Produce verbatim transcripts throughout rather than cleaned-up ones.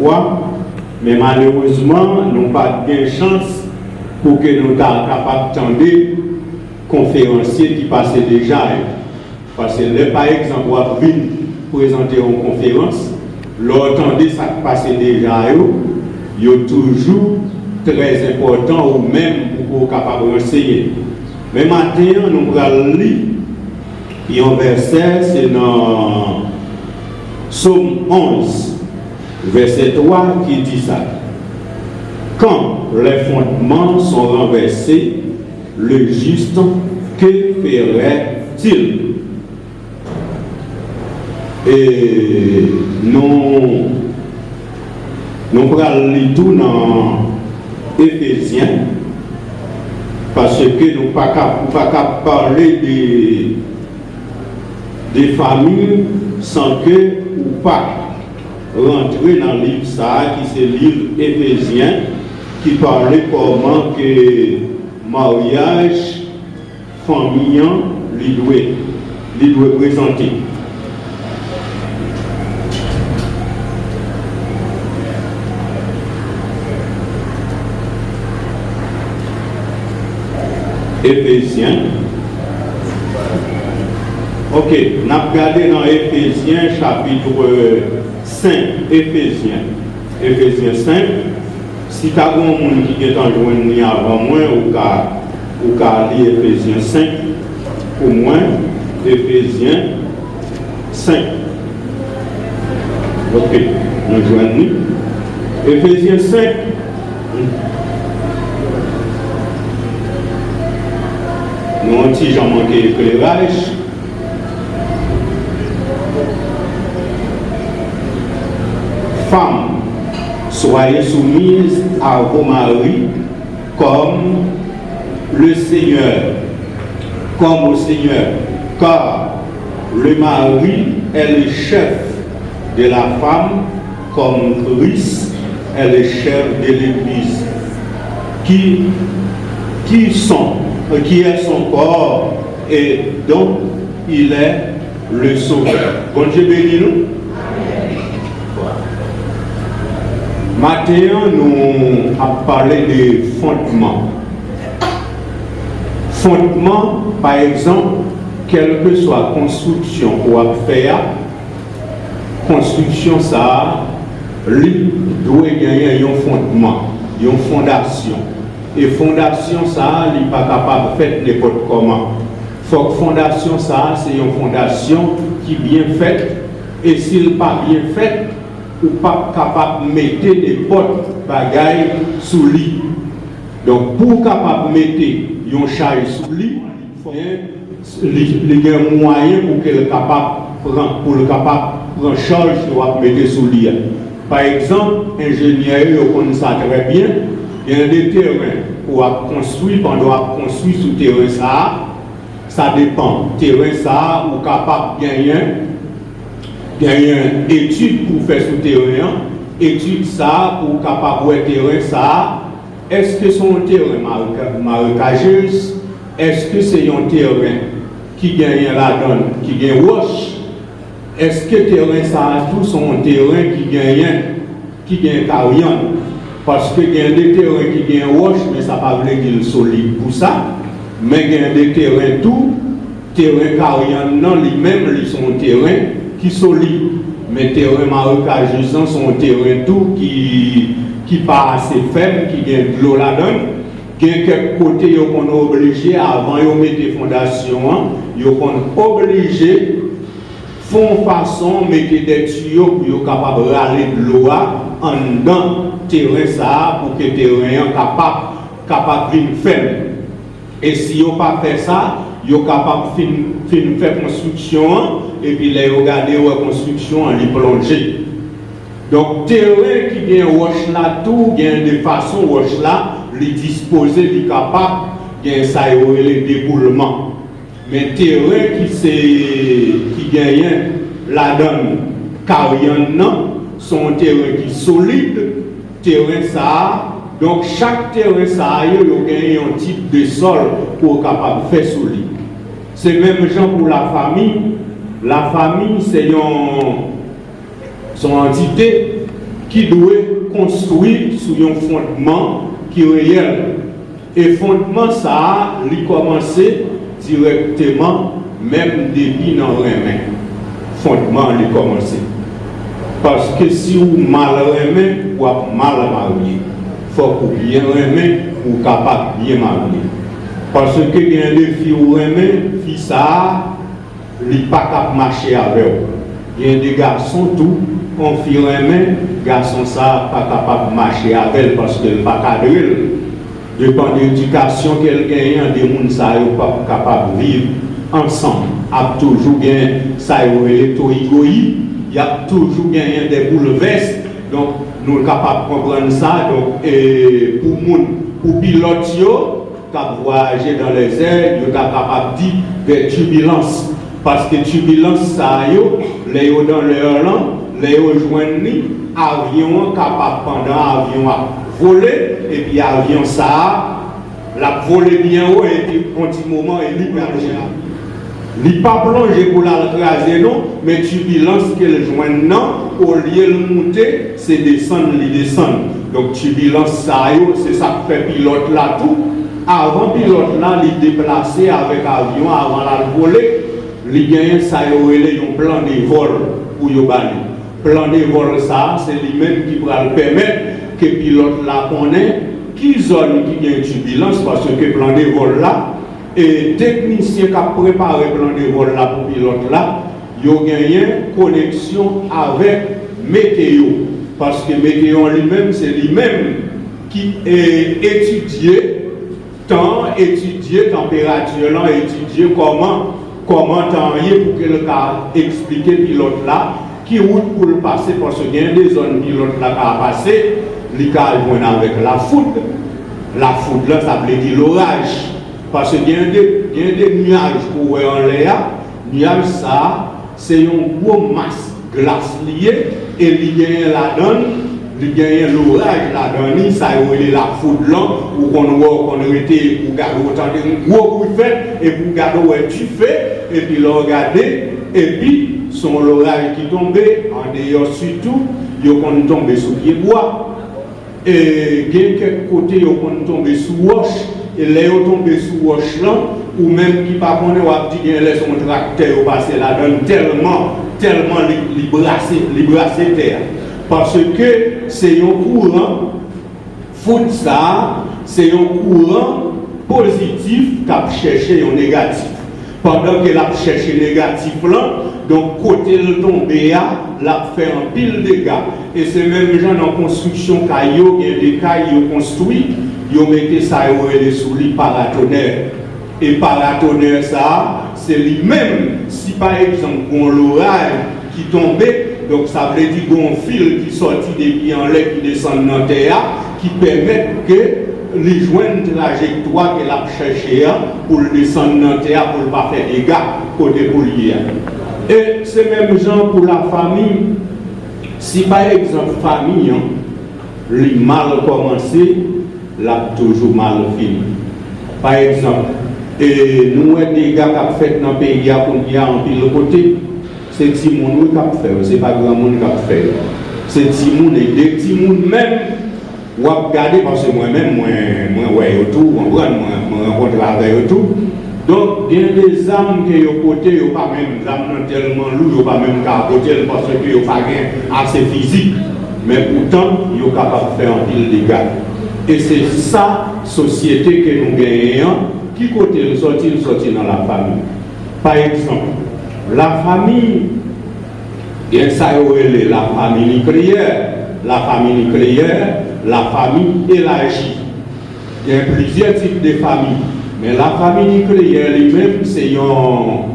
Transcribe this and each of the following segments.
vwa, men malerezman, nou pa t gen chans pou ke nou ta kapab tande konferansye ki pase deja yo. Paske lè, pa egzanp, w ap vin prezante yon konferans, lè w tande sa k pase deja yo, yo toujou trè enpòtan ou menm pou ke w kapab ranseyen. Men maten an, nou pral li yon vèsè, se nan Sòm onz, vèsè twa, ki di sa, Quand les fondements sont renversés, le juste, que fera-t-il? E nou, nou pral li tou nan Efezyen, paske nou pa ka, ou pa ka pale de, de fanmi san ke ou pa rantre nan liv sa a ki se liv Efezyen, ki pale kòman ke maryaj fanmi an, li dwe, li dwe prezante. Efezyen. Ok, n ap gade nan Efezyen chapit senk. Efezyen. Efezyen senk. Si ta gen yon moun ki gentan jwenn li avan mwen, ou ka, ou ka li Efezyen senk pou mwen. Efezyen senk. Ok, nou jwenn li. Efezyen senk. Nou yon ti jan manke ekleraj. Femmes, soyez soumises à vos maris comme le Seigneur, comme au Seigneur, car le mari est le chef de la femme, comme Christ est le chef de l'Église, qui, qui sont, qui est son corps, et dont il est le Sauveur. Bondye beni nou. Maten an, nou ap pale de fondman. Fondman, pa egzanp, kèlkeswa konstriksyon ke w ap fè a, konstriksyon sa a, li dwe genyen yon fondman, yon fondasyon. E fondasyon sa a, li pa kapab fèt nenpòt kòman. Fòk fondasyon sa a se yon fondasyon ki byen fèt, e si l pa byen fèt, ou p ap kapab mete nenpòt bagay sou li. Donk, pou w kapab mete yon chay sou li, fò li, li gen mwayen pou ke l kapab pran, pou l kapab pran chaj ke w ap mete sou li a. Pa egzanp, enjenyè yo, yo konn sa trè byen, gen de teren ke w ap konstwi, pandan w ap konstwi sou teren sa a, sa depann. Teren sa a, ou kapab genyen, genyen etid pou w fè sou teren an. Etid sa a, pou w kapab wè teren sa a, èske se yon teren mareka-, marekajez? Èske se yon teren ki genyen ladan l, ki gen wòch? Èske teren sa a tou se yon teren ki genyen, ki gen karyann? Paske gen de teren ki gen wòch, men sa pa vle di l solid pou sa. Men gen de teren tou, teren karyann nan li menm, li se yon teren ki solid. Men teren marekajez lan se yon teren tou ki, ki pa ase fèm, ki gen dlo ladan l. Gen kèk kote yo konn oblije, avan yo mete fondasyon an, yo konn oblije fè yon fason mete de tiyo pou yo kapab rale dlo a anndan teren sa a pou ke teren an kapab, kapab vin fèm. E si yo pa fè sa, yo kapab fin, fin fè konstriksyon an, epi lè yo gade, yo wè konstriksyon an, li plonje. Donk, teren ki gen wòch la tou, gen de fason wòch la, li dispoze, li kapab gen sa yo rele deboulman. Men teren ki se, ki genyen ladan l karyann nan, se yon teren ki solid, teren sa a. Donk, chak teren sa a yo, yo gen yon tip de sòl pou w kapab fè sou li. Se menm jan pou lafanmi. Lafanmi, se yon, se yon antite ki dwe konstwi sou yon fondman ki reyèl. E fondman sa a, li kòmanse dirèkteman, menm depi nan renmen. Fondman an, li kòmanse. Paske si w mal renmen, w ap mal marye. Fòk ou byen renmen pou w kapab byen marye. Paske gen de fi w renmen, fi sa a, li pa k ap mache avè w. Gen de gason tou, yon fi renmen, gason sa a pa kapab mache avè l paske l pa kadre l. Depann edikasyon ke l genyen, de moun sa yo p ap kapab viv ansanm. Ap toujou gen sa yo rele toyigoyi, y ap toujou genyen de boulvès. Donk, nou kapab konprann sa. Donk, e, pou moun, pou pilòt yo, k ap vwayaje dans les airs, yo ta kapab di de tibilans. Paske tibilans sa yo, lè yo dans l'air lan, lè yo jwenn li, avyon an kapab, pandan avyon ap vole, epi avyon sa a, l ap vole byen wo, epi yon ti moman, epi l plonje. Li pa plonje pou l al kraze non, men tibilans ke l jwenn nan, olye l moute, se desann li desann. Donk, tibilans sa yo, se sa k fè pilòt la tou, avan pilòt la, li deplase avèk avyon, avan l al vole, li genyen sa yo rele yon plan de vol pou yo ba li. Plan de vol sa a, se li menm ki pral pèmèt ke pilòt la konnen ki zòn ki gen tibilans, paske plan de vol la, e teknisyen k ap prepare plan de vol la pou pilòt la, yo genyen koneksyon avèk meteyo. Paske meteyo li menm, se li menm ki, e, etidye tan an, etidye tanperati lan, etidye kòman, kòman tan an ye pou ke l ka eksplike pilòt la ki wout pou l pase, paske gen de zòn pilòt la ka pase, li ka jwenn avèk lafoud. Lafoud la, sa vle di loraj. Paske gen de, gen de nyaj ke w wè anlè a, nyaj sa a, se yon gwo mas glas li ye, e li genyen ladan l, li genyen loraj ladan li, sa yo rele lafoud lan, ou konn wè, ou konn rete, ou gade, ou tande yon gwo bri fèt, epi ou gade, ou wè dife, epi lè w gade, epi se yon loraj ki tonbe, andeyò sitou, yo konn tonbe sou pyebwa. E gen kèk kote yo konn tonbe sou wòch, e lè yo tonbe sou wòch lan, ou menm ki pa konnen, w ap di gen lè se yon traktè yo pase ladan l, tèlman, tèlman li, li brase, li brase tè a. Paske se yon kouran, foud sa a, se yon kouran pozitif k ap chèche yon negatif. Pandan ke l ap chèche negatif lan, donk kote l tonbe a, l ap fè anpil dega. E se menm jan nan konstriksyon kay yo, gen de kay yo konstwi, yo mete sa yo rele sou li paratonè. E paratonè sa a, se li menm, si pa egzanp, gon loraj ki tonbe, donk sa vle di gon fil ki sòti depi anlè ki desann nan tè a, ki pèmèt ke li jwenn trajektwa ke l ap chèche an pou l desann nan tè a, pou l pa fè dega kote pou l ye a. E se menm jan pou lafanmi. Si pa egzanp fanmi an, li mal kòmanse, l ap toujou mal fini. Pa egzanp, e, nou wè dega k ap fèt nan peyi a kounye a anpil kote. Se timoun wi k ap fè yo, se pa granmoun k ap fè yo. Se timoun, e de timoun menm, w ap gade, paske mwen menm, mwen, mwen wè yo tou, w konprann, mwen, mwen rankontre avè yo tou. Donk, gen de zam ke yo pote, yo pa menm, zam nan tèlman lou, yo pa menm ka pote l, paske yo pa gen ase fizik. Men poutan, yo kapab fè anpil dega. E se sa, sosyete ke nou genyen an, ki kote l sòti? L sòti nan lafanmi. Pa egzanp, lafanmi, gen sa yo rele lafanmi nikleyè, lafanmi nikleyè, lafanmi elaji. Gen plizyè tip de fanmi, men lafanmi nikleyè li menm, se yon,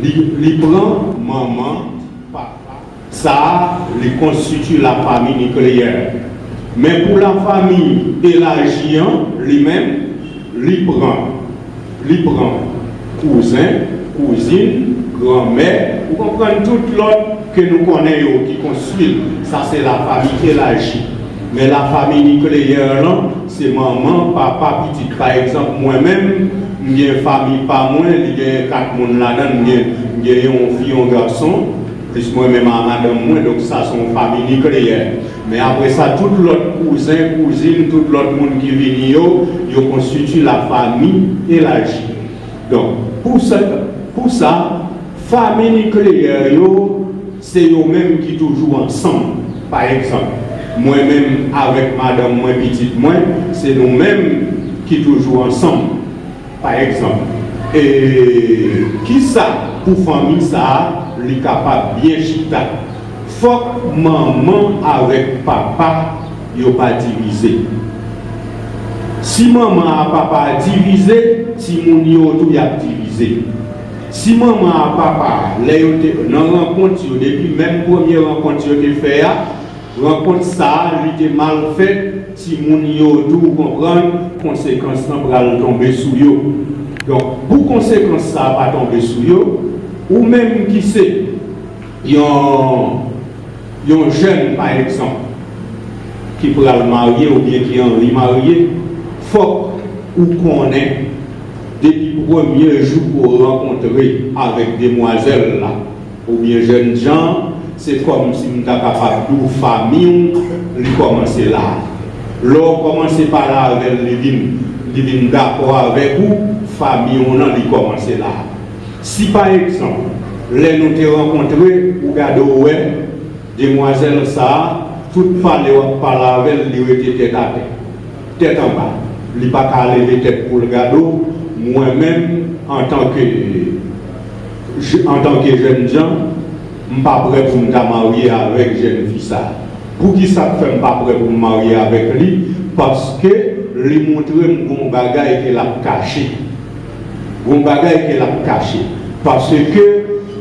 li, li pran manman, papa, sa a, li konstitye lafanmi nikleyè. Men pou lafanmi elaji an, li menm, li pran, li pran kouzen, kouzin, granmè, ou konprann, tout lòt ke nou konnen yo ki konstwi l. Sa se lafanmi elaji. Men lafanmi nikleyè lan, se manman, papa, pitit. Pa egzanp, mwen menm, m gen fanmi pa mwen, li gen kat moun ladan l, m gen, m gen yon fi, yon gason. Plis mwen menm a madanm mwen, donk sa se yon fanmi nikleyè. Men apre sa, tout lòt kouzen, kouzin, tout lòt moun ki vini yo, yo konstitye la famille élargie. Donk, pou sa, pou sa, fanmi nikleyè yo, se yo menm ki toujou ansanm. Pa egzanp, mwen menm avèk madanm mwen, pitit mwen, se nou menm ki toujou ansanm. Pa egzanp, e, kisa pou fanmi sa a, li kapab byen chita? Fòk manman avèk papa yo pa divize. Si manman a papa a divize, timoun yo tou y ap divize. Si manman a papa a, lè yo te nan rankont yo, depi menm premye rankont yo te fè a, rankont sa a, li te mal fèt, timoun yo tou konprann konsekans lan pral tonbe sou yo. Donk, pou konsekans sa a pa tonbe sou yo, ou menm ki se yon, yon jèn, pa egzanp, ki pral marye oubyen ki anvi marye, fòk ou konnen depi premye jou ke w rankontre avèk demwazèl la, oubyen jènjan, se kòmsi m ta kapab di w fanmi w, li kòmanse la. Lè w kòmanse pale avè l, li vin, li vin dakò avèk ou, fanmi w nan, li kòmanse la. Si pa egzanp, lè nou te rankontre, ou gade w wè, demwazèl sa a, tout pale w ap pale avè l, li rete tèt atè, tèt anba. Li pa ka leve tèt pou l gade w, mwen menm, antanke, antanke jènjan, m pa prè pou m ta marye avèk jèn fi sa a. Poukisa k fè m pa prè pou m marye avèk li? Paske li montre m gon bagay ke l ap kache. Gon bagay ke l ap kache. Paske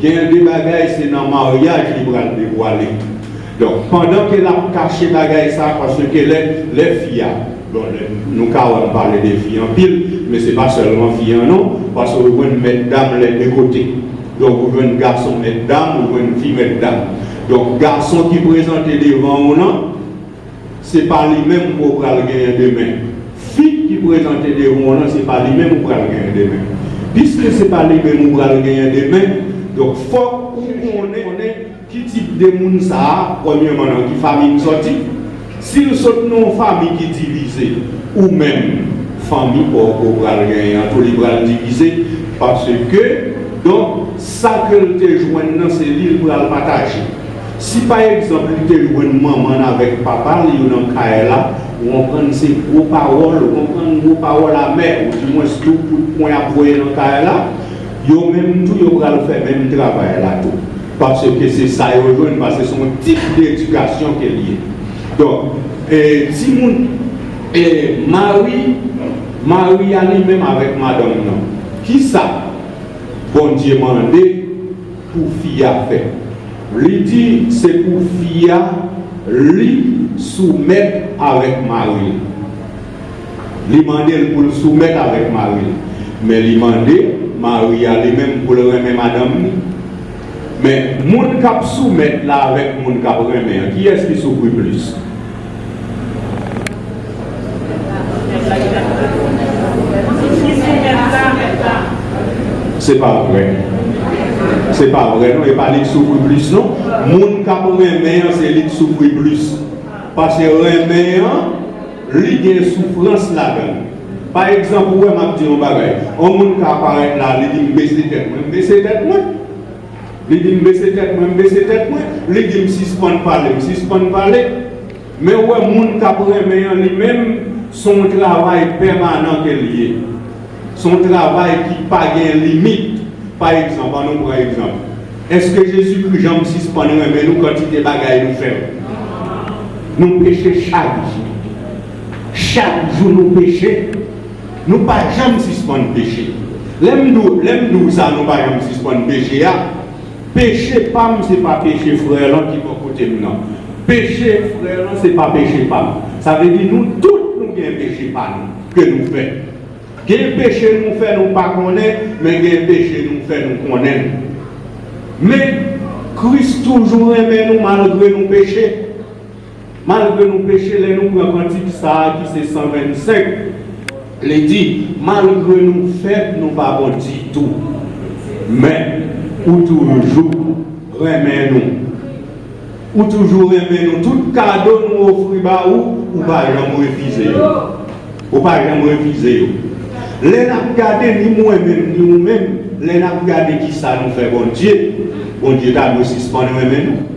gen de bagay se nan maryaj li pral devwale. Donk, pandan ke l ap kache bagay sa, paske lè, lè fi a, bon, lè, nou ka wè m pale de fi anpil, men se pa sèlman fi an non, paske ou jwenn mèt dam lè de kote. Donk, ou jwenn gason mèt dam, ou jwenn fi mèt dam. Donk, gason ki prezante devan ou nan, se pa li menm ke w pral genyen demen. Fi ki prezante devan w lan, se pa li menm ou pral genyen demen. Piske se pa li menm ou pral genyen demen, donk fòk ou konnen ki tip de moun sa a, premyèman, nan ki fanmi m sòti. Si l sot nan yon fanmi ki divize, ou menm, fanmi pa w ke w pral genyen an tou, li pral divize, paske, donk, sa ke l te jwenn nan, se li l pral pataje. Si pa egzanp, li te jwenn manman l avèk papa l, yo nan kay la, ou konprann se gwo pawòl, ou konprann gwo pawòl amè, ou dimwens tou kout pwen y ap voye nan kay la, yo menm tou, yo pral fè menm travay la tou. Paske se sa yo jwenn, paske se yon tip de edikasyon ke l ye. Donk, e, timoun, e, mari, mari a li menm avèk madanm nan. Kisa Bondye mande pou fi a fè? Li di se pou fi a li soumèt avèk mari l. Li mande l pou l soumèt avèk mari l. Men li mande mari a li menm pou l renmen madanm li. Men moun k ap soumèt la avèk moun k ap renmen an, kiyès ki soufri plis? Se pa vre. Se pa vre non, e pa li k soufri plis non. Moun k ap renmen an, se li k soufri plis. Paske renmen an, li gen soufrans ladan l. Pa egzanp, ou wè m ap di yon bagay. Yon moun ka parèt la, li di m bese tèt mwen, m bese tèt mwen. Li di m bese tèt mwen, m bese tèt mwen. Li di m sispann pale, m sispann pale. Men ou wè moun k ap renmen an li menm, se yon travay pèmanan ke l ye. Se yon travay ki pa gen limit. Pa egzanp, ann nou pran egzanp. Èske Jezikri janm sispann renmen nou kantite bagay nou fè? Nou peche chak jou. Chak jou nou peche. Nou pa janm sispann peche. Lè m di w, lè m di w sa, nou pa janm sispann peche a, peche pa m se pa peche frè lan ki bò kote m nan. Peche frè lan se pa peche pa m. Sa vle di nou tout nou gen peche pa nou ke nou fè. Gen peche nou fè nou pa konnen, men gen peche nou fè nou konnen. Men Kris toujou renmen nou malgre nou peche. Malgre nou peche, lè nou pran kantik sa a ki se san vennsenk, li di, malgre nou fèb, nou pa bon ditou. Men, ou toujou Renmen nou. Ou toujou renmen nou. Tout kado nou ofri ba ou, ou pa janm refize yo. Ou pa janm refize yo. Lè n ap gade ni mwen menm, ni ou menm, lè n ap gade kisa nou fè Bondye, Bondye ta dwe sispann renmen nou.